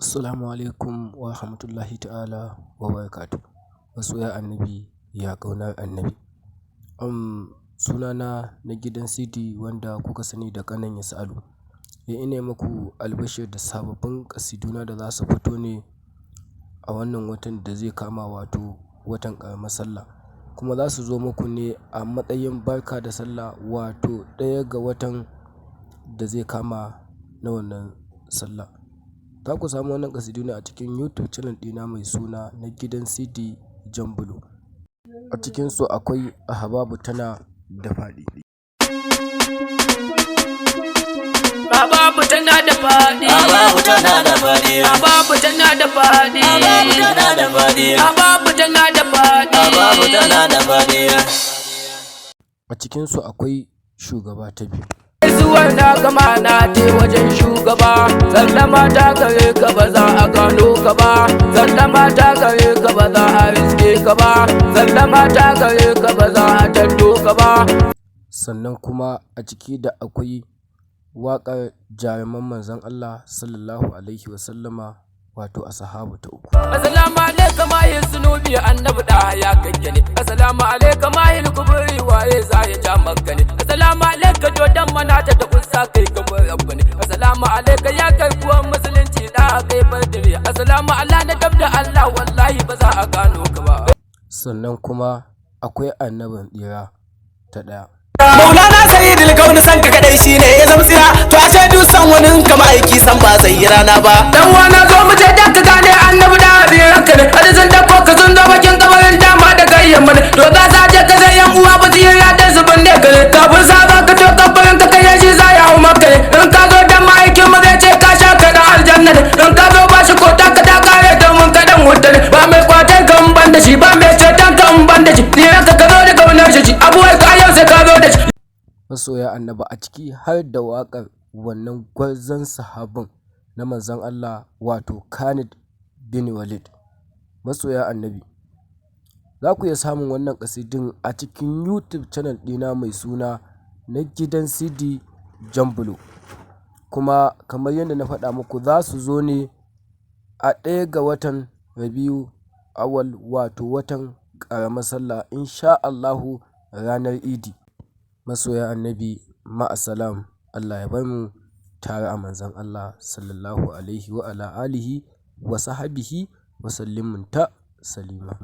Assalamu alaikum wa rahmatullahi ta'ala wa barakatuh. Masoya Annabi, ya ƙaunar Annabi. Sunana na gidan CD wanda kuka sani da ƙanan Yas'alu. Ina muku albishir da sababbin ƙasiduna da za su fito ne a wannan watan da zai kama, wato watan ƙaramar sallah. Kuma za su zo muku ne a matsayin barka da sallah, wato 1 ga watan da zai kama na wannan sallah. Za ku samu wannan ƙasidu ne a cikin YouTube channel ɗina mai suna na gidan CD Jambulo. A cikinsu akwai Ahbabu tana da faɗi. Babu tana da faɗi. Babu tana da faɗi. Babu tana da faɗi. Babu tana da faɗi. Babu tana da faɗi. Babu tana da faɗi. A cikinsu akwai shugaba ta biyu. Gaisuwar na gama na je wajen shugaba. Sallama ta gare ka, ba za a gano ka ba. Sallama ta gare ka, ba za a riske ka ba. Sallama ta gare ka, ba za a taddo ka ba. Sannan kuma a ciki da akwai waƙar jaruman Manzon Allah Sallallahu Alaihi Wasallama, wato Ashabu ta uku. Assalamu alaikum mahil sunubi, annabi da ya kake ne. Assalamu alaikum mahil kuburi, waye za ya ja maka ne? Assalamu alaikum dodon manata da kusa, kai kamar rabba ne. Assalamu alaikum ya kai kuwan musulunci da kai fardire. Assalamu ala na dab da Allah, wallahi ba za a gano ka ba. Sannan kuma akwai annabin tsira ta ɗaya. Maulana Sayyidul Kauni, san ka kadai shine ya zama tsira. To ashe duk san wani kama aiki san ba zai yi rana ba. Dan wana zo mu je dan ka gane annabi da abiranka ne. Hadisin da ko ka sun zo bakin kabarin dama da gayyan mu ne. To za sa je ka sai yan uwa ba su yi radan su binne ka ne. Kafin sa ba ka to kabarin ka kai shi za ya hau maka ne. In ka zo dan ma'aikin mu zai ce ka sha ka dan aljanna ne. In ka zo ba shi ko ta ka ta kare domin ka dan wuta ne. Ba mai kwatar ka in ban da shi, ba mai ceton ka in ban da shi. Ni ka ka zo da kaunar shi, abuwai ka yau sai ka zo da shi. Masoya Annabi, a ciki har da waƙar wannan gwarzon sahabin na Manzon Allah, wato Khalid bin Walid. Masoya Annabi, za ku iya samun wannan ƙasidun a cikin YouTube channel ɗina mai suna na gidan CD Jambulo. Kuma kamar yadda na faɗa muku, za su zo ne a 1 ga watan Rabiu Awwal, wato watan ƙaramar sallah, insha Allahu ranar Idi. Masoya Annabi, ma'asalam. Allah ya bar mu tare a Manzon Allah Sallallahu Alaihi wa ala alihi wa sahbihi wa sallimun ta salima.